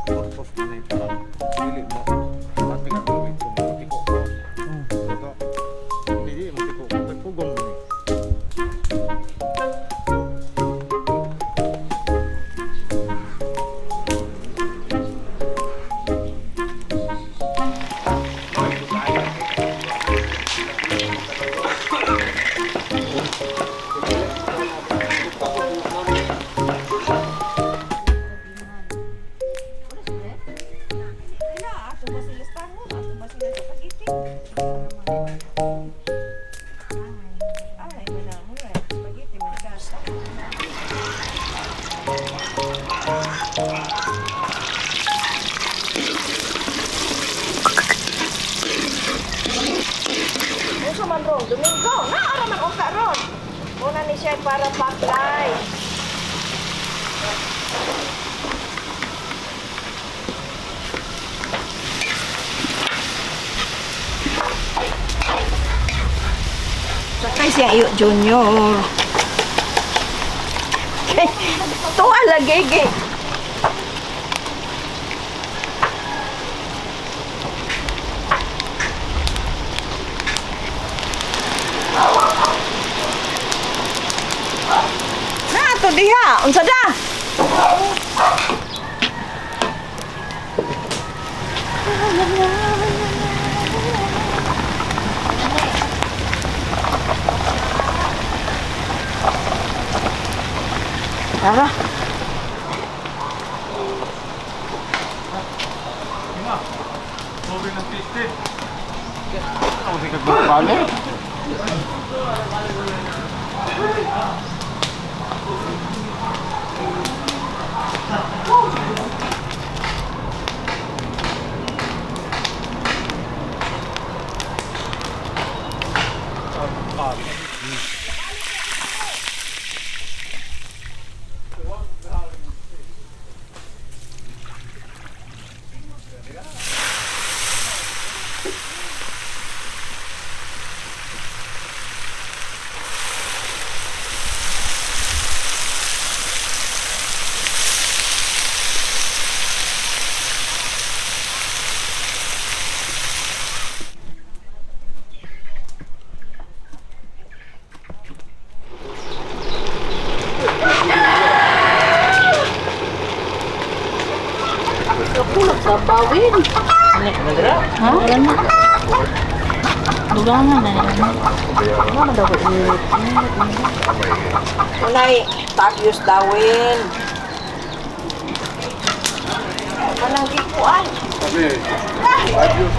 Purpose man ay parang dili mo. Pati ka tubig kung mapiko ko. Ito. Hindi mapiko ko. Kay pugong man eh. Unsa man ron, Domingo, naara man unta ron. Muna ni siya para paklay. Sakay siya iyo, Junior. Kay, tuwa lagi, gi. Na, to diha. Unsa da? Tara. Tubig ng piste. Ano si kagbalik? Ha? Dugangan na yan. Unay, tagyos dawin. Walang gikuan. Sabi, adios.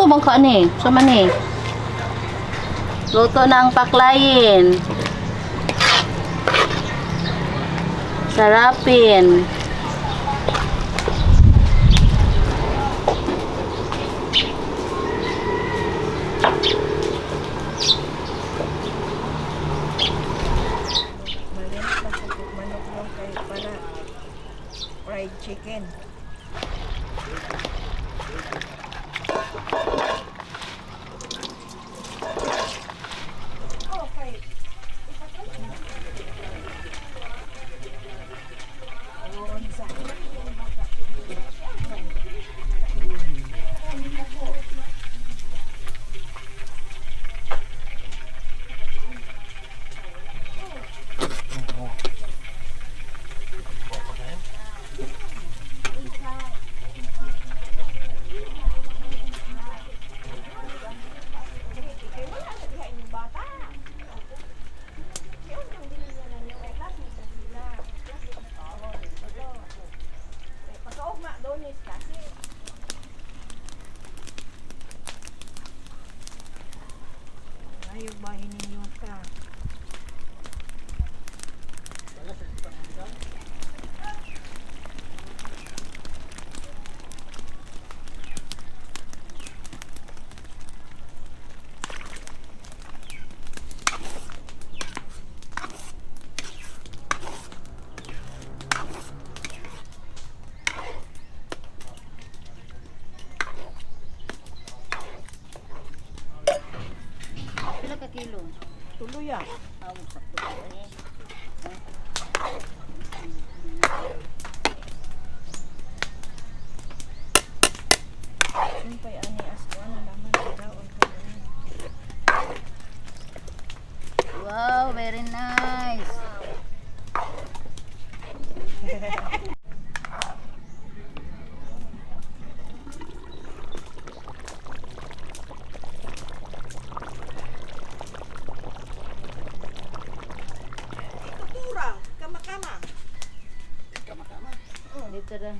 Luto man ka ni. Sa man ni. Luto na ang paklayin. Sarapin. Marinate lang sa manok mo kay para fried chicken. Pagkaugma donis kasi. Ayaw ba ninyo ka? Pila ka kilo? Tuloy ah. Ah, sakto ba eh. Sumpay ani as wala naman daon ka ganun. Wow, very nice. Itutura, kama-kama. Dito ra.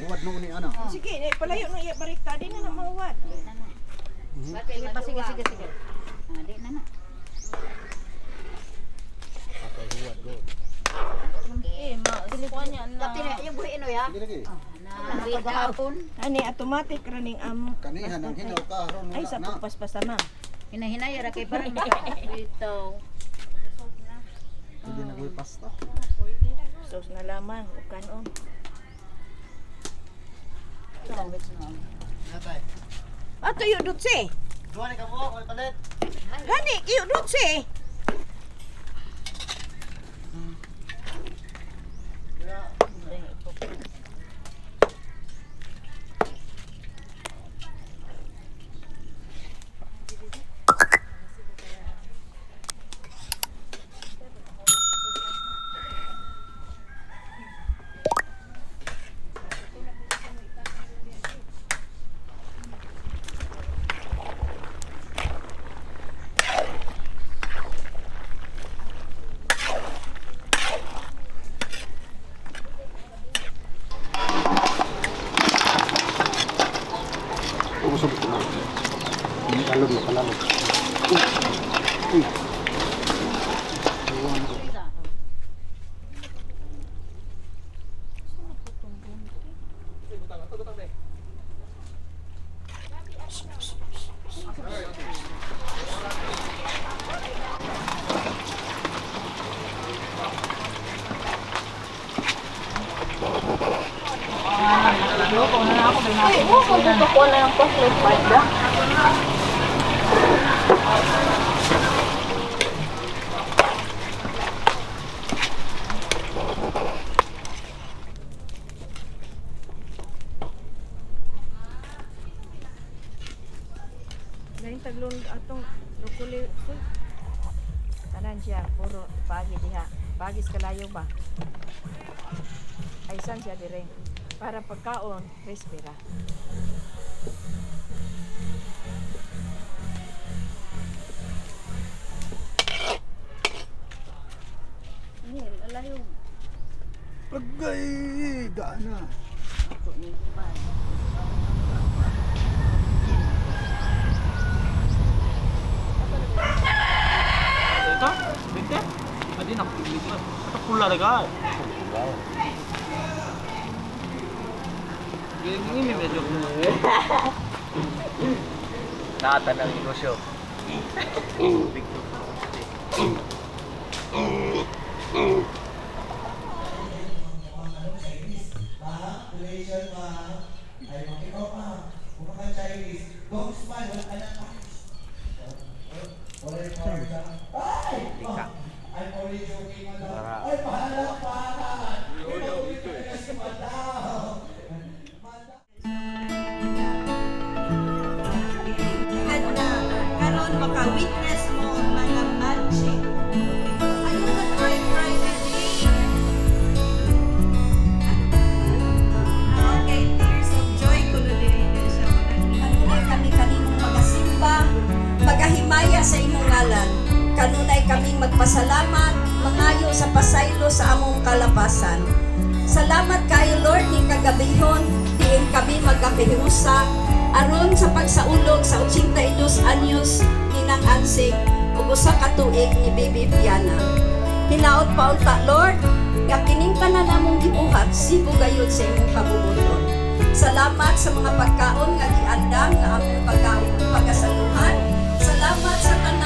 Huwad no ni ana. Sige, eh, palayo na iya barikta di na na mauwad. Sige pa, sige, sige, sige. Ah, di na na. Eh, ma, niya na. Sige lagi. Na, di hapon. Ani automatic running am. Kanihan ang hinaw ka ron Ay sa na. pagpaspasa ma. Hinahinay ra kay parang bitaw. Hindi na ko'y pasta. Sauce na lamang ug kanon. Natay. Ato yo dutse. Duha ni ka buok, may palit. Gani, iyo dutse. Ubusog ko na. Kalog na kalog. Ay, mo ko dito ko na ang paklay da. Galing taglon atong broccoli. Uy. Tanan siya, puro pagi diha. Pagis kalayo ba? Ay san siya dire. Para pagkaon, respira. Alayo. Pagay, daan na. Ito? 20? Adi na dito. Ito pula lega. Ini medyo Nata ng negosyo. Lika. Para Ganda. Karon maka-witness mo og mga magic. Ayaw na try try na day. Okay, tears of joy kuno diri siya. Kanunay kami kaninong magasimba, magahimaya sa imong ngalan. Kanunay kaming magpasalamat, mangayo sa pasaylo sa among kalapasan. Salamat kayo, Lord, ning kagabihon, diin kami magkakihusa, aron sa pagsaulog sa 82 anyos ninang Ansig ug usa ka tuig ni Baby Piana. Hinaot pa unta, Lord, nga kining tanan namong gibuhat sibo gayud sa imong kabubut-on. Salamat sa mga pagkaon nga giandam nga among pagkaon pagasaluhan. Salamat sa tanan